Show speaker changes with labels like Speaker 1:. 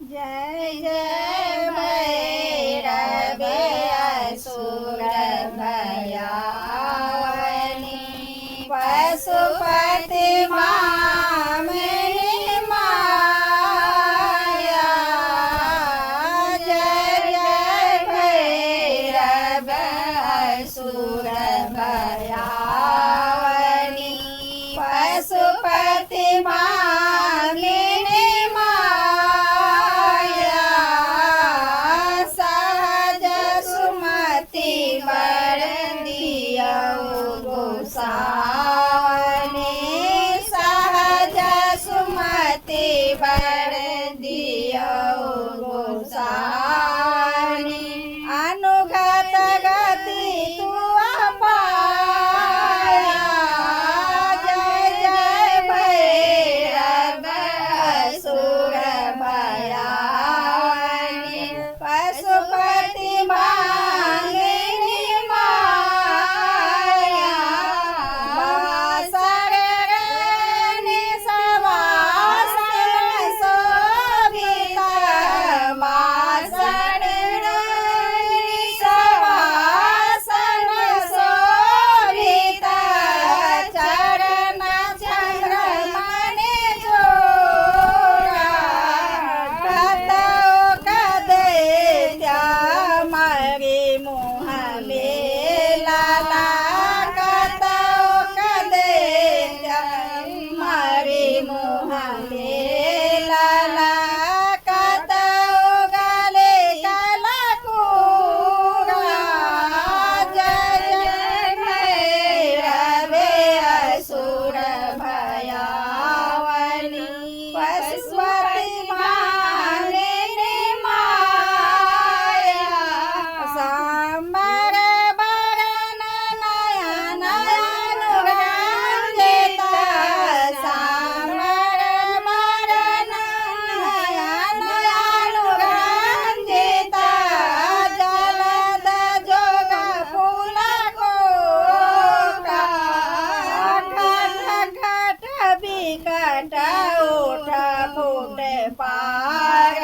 Speaker 1: जय जय भैरव असुर भयावनी, पशुपति मामिनी माया। जय जय भैरव असुर भयावनी, पशुपति मामिनी माया। सहज सुमति बर दियौ गोसावनी, सहज सुमति बर दियौ गोसावनी। अनुगत गति तुअ पाया। जय जय भैरव असुर भयावनी, पशुपति मांगिनी माया। बासरनि सवासन शोभित, बासरनि सवासन शोभित, चरण चन्द्रमणि जोड़ा। कतौ कदैत्य मारी मुँह मेलाला, कतौ कदैत्य मारी मुँह मेलाला। कतौ गले कलकूरा। जय जय भैरव असुर भयावनी, पशुपति मांगिनी माया। सांबर बरन नयन अनुरंजित, सांबर बरन नयन अनुरंजित, जलद जोग फूल कोका। खट खट बिकट उठ फूट पार।